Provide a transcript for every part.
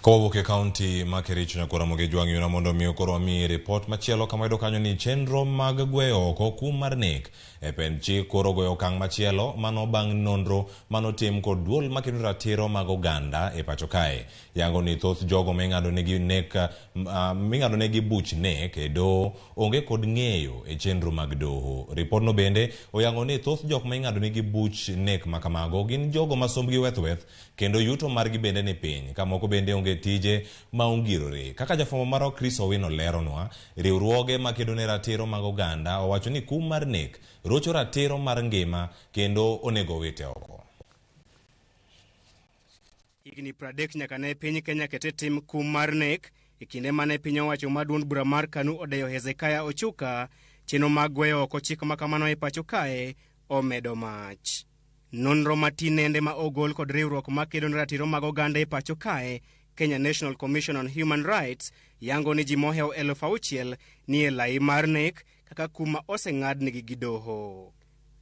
Kowuok e kaunti ma Kericho nyaka Ramogi Jwang' Yuna mondo mi koro wamiyi ripot machielo kama yudo kanyo ni chenro mag gweyo oko kum mar nek e pend chik koro goyo okang' machielo mano bang' nonro manotim kod duol makedo ratiro mag oganda e pacho kae. Yango ni thoth jogo ming'ado negi nek ming'ado negi buch nek e doho onge kod ng'eyo e chenro mag doho. Ripodno bende oyango ni thoth jok ma ing'ado negi buch nek makamago gin jogo ma sombgi weth weth kendo yuto margi bende ni piny ka moko bende onge tije ma ongirore. Kaka jafwambo marwa Chris Owino leronwa, riwruoge makedo ne ratiro mag oganda owacho ni kum mar nek rocho ratiro mar ngima kendo onego wite oko. Higni 30 nyaka ne piny Kenya kete tim kum mar nek e kinde mane piny owacho ma duond bura mar KANU odeyo Hezekiah Ochuka, chenro mag gweyo oko chik ma kamano e pacho kae omedo mach. Nonro matinende ma ogol kod riwruok makedo ne ratiro mag oganda e pacho kae, Kenya National Commission on Human Rights, yango ni ji mohewo 6,000 ni e lai mar nek kaka kum ma oseng'adnegi gi doho.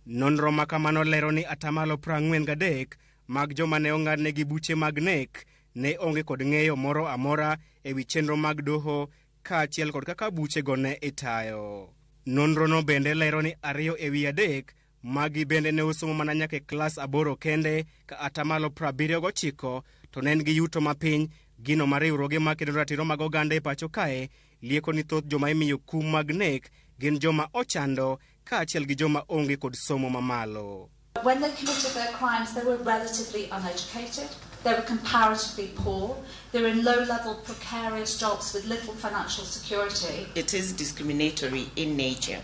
Nonro ma kamano lero ni atamalo 43 mag joma ne ong'adnegi buche mag nek ne onge kod ng'eyo moro amora e wi chenro mag doho kaachiel kod kaka buchego ne itayo. Nonrono bende lero ni 2 e wi 3 magi bende ne osomo mana nyaka e klas 8 kende ka atamalo 79 to ne en gi yuto mapiny, gino ma riwruoge makedo ratiro mag oganda e pacho kae lieko ni thoth joma imiyo kum mag nek gin joma ochando kaachiel gi joma onge kod somo mamalo. When they committed their crimes, they were relatively uneducated, they were comparatively poor, they were in low-level precarious jobs with little financial security. It is discriminatory in nature.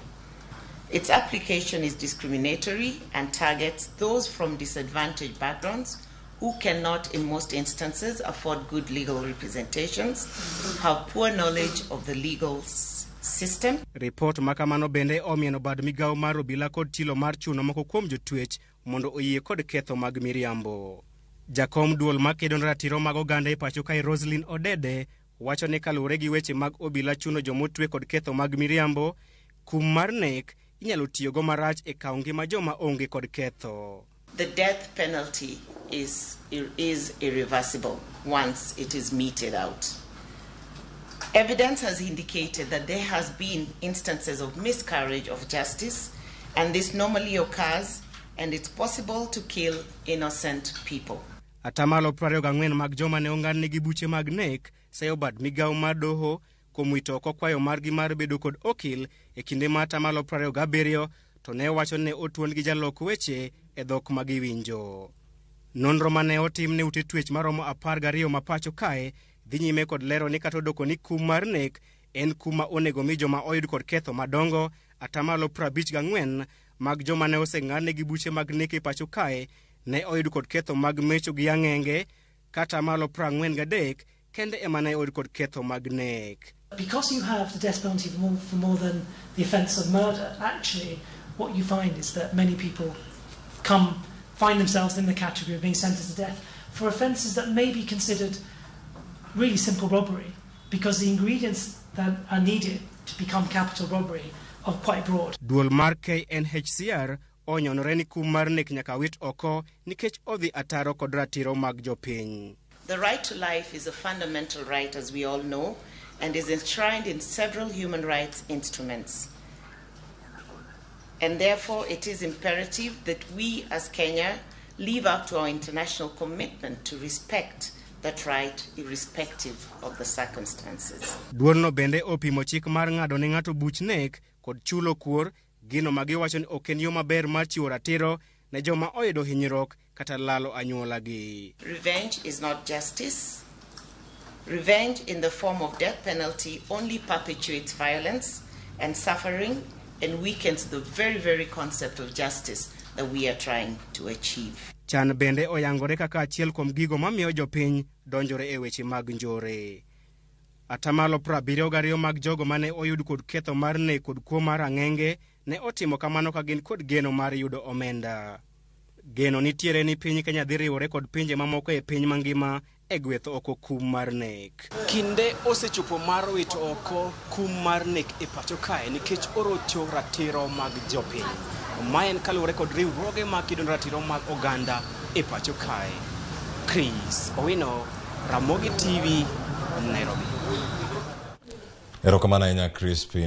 Its application is discriminatory and targets those from disadvantaged backgrounds who cannot, in most instances, afford good legal representations, have poor knowledge of the legal system. Ripot ma kamano bende omieno bad migawo mar obila kod chilo mar chuno moko kuom jotwech mondo oyie kod ketho mag miriambo. Jakom duol makedo ne ratiro mag oganda e pacho kae Roslyn Odede wacho ni kaluwore gi weche mag obila chuno jomotwe kod ketho mag miriambo, kum mar nek inyalo tiyogo marach e kawo ngima joma onge kod ketho. The death penalty is irreversible once it is meted out. Evidence has indicated that there has been instances of miscarriage of justice, and this normally occurs, and it's possible to kill innocent people. Atamalo 24 mag joma ne ong'adnegi buche mag nek seyo bad migawo mar doho kuom wito oko kwayo margi mar bedo kod okil e kinde ma atamalo 27 to ne wacho ne otuon gi jalok weche e dhok ma giwinjo. Nonro mane otim ne ute twech maromo 12 ma pacho kae dhi nyime kod lero ni kata odoko ni kum mar nek en kum ma onego mi joma oyud kod ketho madongo, atamalo 54 mag joma ne oseng'adnegi buche mag nek e pacho kae ne oyud kod ketho mag mecho gi ang'enge, kata malo 43 kende ema ne oyud kod ketho mag nek. Because you have the death penalty for more than the offence of murder, actually what you find is that many people find themselves in the category of being sentenced to death for offences that may be considered really simple robbery, because the ingredients that are needed to become capital robbery are quite broad. Duol mar KNHCR onyonore ni kum mar nek nyaka wit oko nikech odhi ataro kod ratiro mag jopiny. The right to life is a fundamental right, as we all know, and is enshrined in several human rights instruments. And therefore, it is imperative that we as Kenya live up to our international commitment to respect that right, irrespective of the circumstances. Duolno bende opimo chik mar ng'ado ne ng'ato buch nek kod chulo kuor, gino ma giwacho ni ok en yo maber mar chiwo ratiro ne joma oyudo hinyruok kata lalo anyuolagi. Revenge is not justice. Revenge in the form of death penalty only perpetuates violence and suffering and weakens the very, very concept of justice that we are trying to achieve. Chan bende oyangore kaka achiel kuom gigo mamiyo jopiny donjore e weche mag njore. Atamalo 72 mag jogo mane oyud kod ketho mar nek kod kuo mar ang'enge ne otimo kamano ka gin kod geno mar yudo omenda. Geno nitiere ni piny Kenya dhi riwore kod pinje mamoko e piny mangima e gwetho oko kum mar nek. Kinde osechopo mar wito oko kum mar nek e pacho kae nikech orocho ratiro mag jopiny. Ma en kaluwore kod riwruoge makedo ne ratiro mag oganda e pacho kae. Chris Owino, Ramogi TV, Nairobi. Erokamano ahinya Crispin.